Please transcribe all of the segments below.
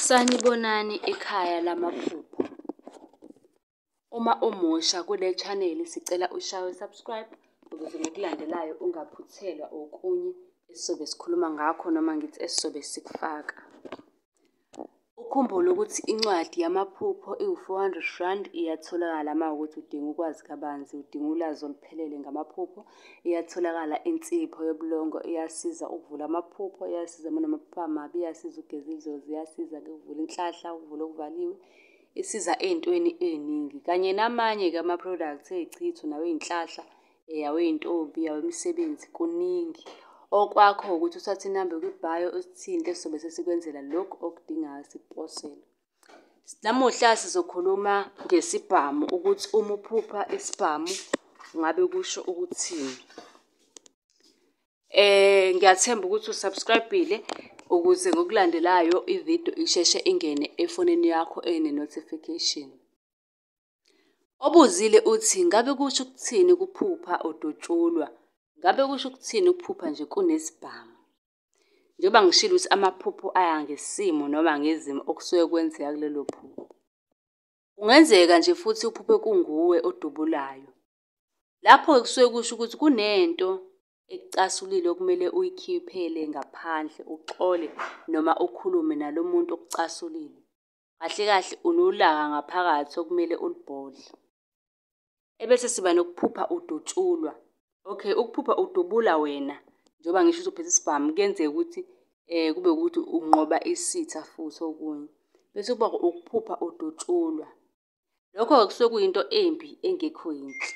Sanibonani ekhaya lamaphupho. Uma umusha kule chaneli sicela ushaye u-subscribe ukuze ngokulandelayo ungaphuthelwa okunye esizobe sikhuluma ngakho noma ngithi esizobe sikufaka. Ukhumbule ukuthi incwadi yamaphupho iwu-four hundred rand, iyatholakala uma kuwukuthi udinga ukwazi kabanzi, udinga ulwazi oluphelele ngamaphupho. Iyatholakala insipho yobulongo, iyasiza ukuvula amaphupho, iyasiza uma unamaphupho amabi, iyasiza ukugeza idlozi, iyasiza-ke ukuvula inhlahla, ukuvula okuvaliwe. Isiza ey'ntweni ey'ningi, kanye namanye-ke ama-products ey'chitho nawey'nhlahla, awey'ntombi, awemisebenzi, kuningi. Okwakho ukuthi uthathe inamba ekwi-bio usithinte sobe sesikwenzela lokhu okudingayo sikuposele. Namuhla sizokhuluma ngesibhamu, ukuthi uma uphupha isibhamu ngabe kusho ukuthini. Ngiyathemba ukuthi u-subscribe-ile ukuze ngokulandelayo ividiyo isheshe ingene efonini yakho ene-notification. Obuzile uthi, ngabe kusho ukuthini ukuphupha udutshulwa? Ngabe kusho ukuthini ukuphupha nje kunesibhamu? Njengoba ngishilo ukuthi amaphupho aya ngesimo noma ngezimo okusuke kwenzeka kulelo phupho. Kungenzeka nje futhi uphuphe kunguwe odubulayo. Lapho-ke kusuke kusho ukuthi kunento ekucasulile okumele uyikhiphele ngaphandle, uxole noma ukhulume nalo muntu okucasulile. Kahle kahle unolaka ngaphakathi okumele ulubhodle. Ebese siba nokuphupha udutshulwa. Okay, ukuphupha udubula wena, njengoba ngisho ukuthi uphethe isibhamu, kuyenzeka ukuthi kube ukuthi unqoba isitha futhi okunye. Bese kuba ukuphupha udutshulwa. Lokho-ke kusuke kuyinto embi engekho yinhle.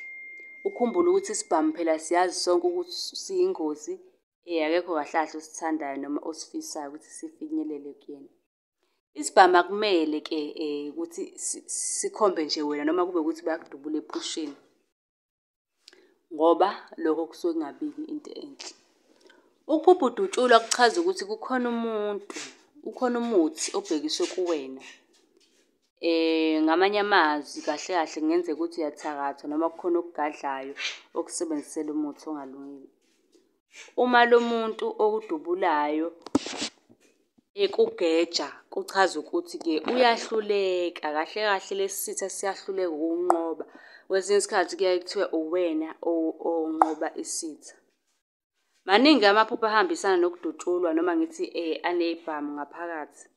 Ukhumbule ukuthi isibhamu phela siyazi sonke ukuthi siyingozi, akekho kahle kahle osithandayo noma osifisayo ukuthi sifinyelele kuyena. Isibhamu akumele-ke ukuthi sikhombe nje wena noma kube ukuthi bayakudubula ephusheni, ngoba lokho kusuke kungabiki into enhle. Ukuphupha udutshulwa kuchaza ukuthi kukhona umuntu, kukhona umuthi obhekiswe kuwena. Ngamanye amazwi kahle kahle kungenzeka ukuthi uyathakathwa noma kukhona okugadlayo okusebenzisela umuthi ongalungile. Uma lo muntu okudubulayo ekugeja, kuchaza ukuthi-ke uyahluleka, kahle kahle lesi sitha siyahluleka ukukunqoba. Kwesinye isikhathi kuyaye kuthiwe uwena onqoba isitha. Maningi amaphupho ahambisana nokudutshulwa noma ngithi aney'bhamu ngaphakathi,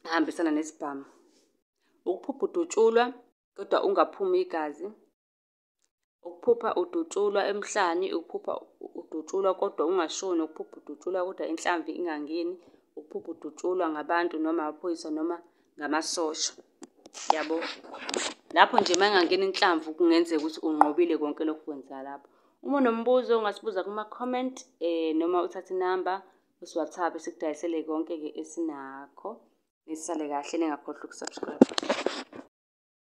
ahambisana nesibhamu. Ukuphupha udutshulwa kodwa ungaphumi igazi, ukuphupha udutshulwa emhlani, ukuphupha udutshulwa kodwa ungashoni, ukuphupha udutshulwa kodwa inhlamvu ingangeni, ukuphupha udutshulwa ngabantu noma amaphoyisa noma ngamasosha, yabo. Lapho nje uma ingangena inhlamvu kungenzeka ukuthi unqobile konke lokhu kwenzeka lapho. Uma unombuzo ungasibuza kuma-comment noma uthathe inamba usi-WhatsApp-e sikudayisele konke-ke esinakho. Nisale kahle ningakhohlwa uku-subscribe.